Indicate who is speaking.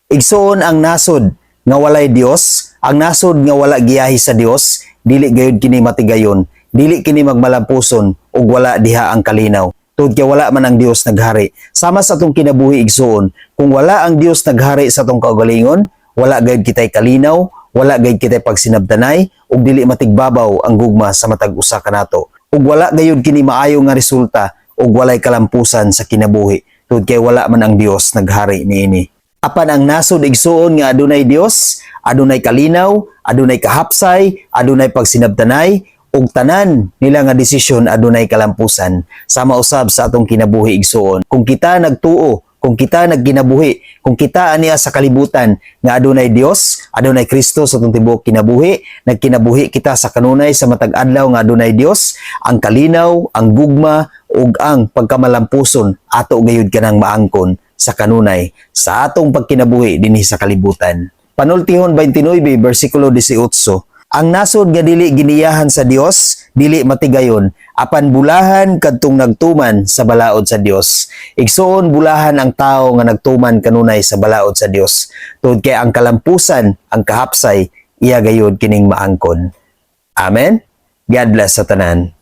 Speaker 1: Igsuon, ang nasod nga walay Dios, ang nasod nga wala giyahi sa Dios, dili gayud kini matigayon, dili kini magmalampuson ug wala diha ang kalinaw. Tungod kay wala man ang Dios naghari. Sama sa atong kinabuhi, igsuon, kung wala ang Dios naghari sa atong kaugalingon, wala gayud kitay kalinaw, wala gayud kitay pagsinabtanay ug dili matigbabaw ang gugma sa matag usa kanato. Ug wala gayud kini maayo nga resulta ug walay kalampusan sa kinabuhi tungod kay wala man ang Dios naghari niini. Apan ang nasod, igsuon, nga adunay Dios, adunay kalinaw, adunay kahapsay, adunay pagsinabtanay, ug tanan nila nga desisyon adunay kalampusan. Sama usab sa atong kinabuhi, igsuon. Kung kita nagtuo, kung kita nagkinabuhi, kung kita aniya sa kalibutan nga adunay Dios, adunay Kristo sa atong tibuok kinabuhi, nagkinabuhi kita sa kanunay sa matag adlaw nga adunay Dios, ang kalinaw, ang gugma ug ang pagkamalampuson ato gayud kanang maangkon sa kanunay sa atong pagkinabuhi dinhi sa kalibutan. Panultihon 29 bersikulo 18. Ang nasod nga dili giniyahan sa Dios, dili matigayon, apan bulahan kadtong nagtuman sa balaod sa Dios. Igsuon, bulahan ang tao nga nagtuman kanunay sa balaod sa Dios. Tungod kay ang kalampusan, ang kahapsay, iya gayud kining maangkon. Amen. God bless sa tanan.